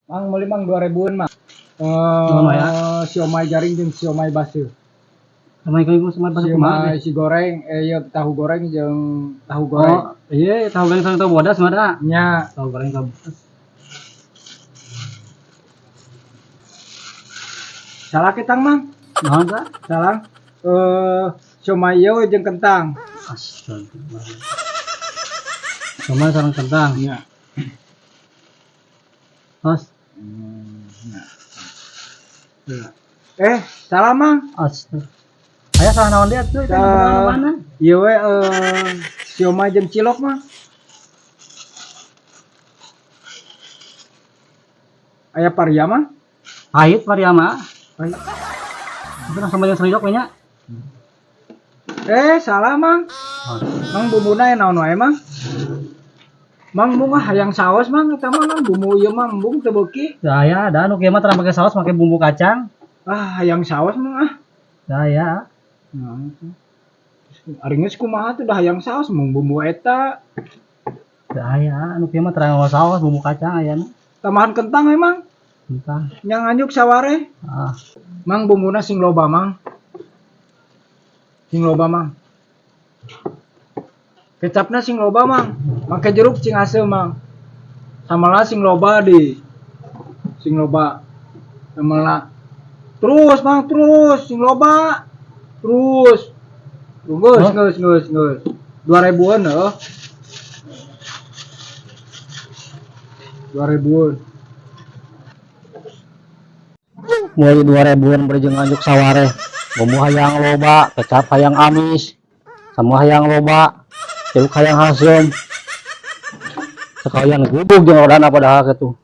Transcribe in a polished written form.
Mang, meuli, Mang, 2000-an, Mang. Naon ya? Siomay garing jeung siomay baseuh. Sama ieu sama baseuh kumaha? Siomay si goreng, ieu tahu goreng jeung tahu goreng. Oh, iya, tahu goreng sareng tahu bodas mah. Nya. Tahu goreng tahu bodas. Salah ketang, Mang. Naon ta? Salah. Siomay ieu jeung kentang. Astagfirullah. Siomay sareng kentang. Nya. Mas. Nya. Salah, Mang. Astaga. Aya salah naon deui atuh? Mana? Ieu we siomay jeung cilok, Mang. Aya paria, Mang? Pahit paria mah. Pahit. Itu sama jeung selidok we nya. Salah, Mang. Oh. Mang, bumbuna naon wae, Mang? Mang, embung ah, hayang saos, Mang, eta mah, Mang, bumbu ieu mah embung teu beuki. Aya, da nu kieu mah tara make saos, make bumbu kacang. Ah, hayang saos, Mang, ah. Aya. Nah, itu. Ari geus kumaha tuh, dah hayang saos mung bumbu eta. Aya, nu kieu mah tara nganggo saos, bumbu kacang ayana. Tambahan kentang emang. Kentang. Yang nganjuk saware. Ah. Mang, bumbuna sing loba, Mang. Sing loba, Mang. Kecapna sing loba, Mang. Make jeruk cing asem, Mang. Sambelna sing loba di. Sing loba. Sambelna. Terus, Mang, terus sing loba. Terus. Geus, geus, geus, geus. 2000-an heuh. 2000-an. Meuli 2000-an beri jeung nganjuk saware. Bumbu hayang loba, kecap hayang amis. Semua hayang loba, jeruk hayang haseum. Sekalian gudug jeung odana padahal kitu.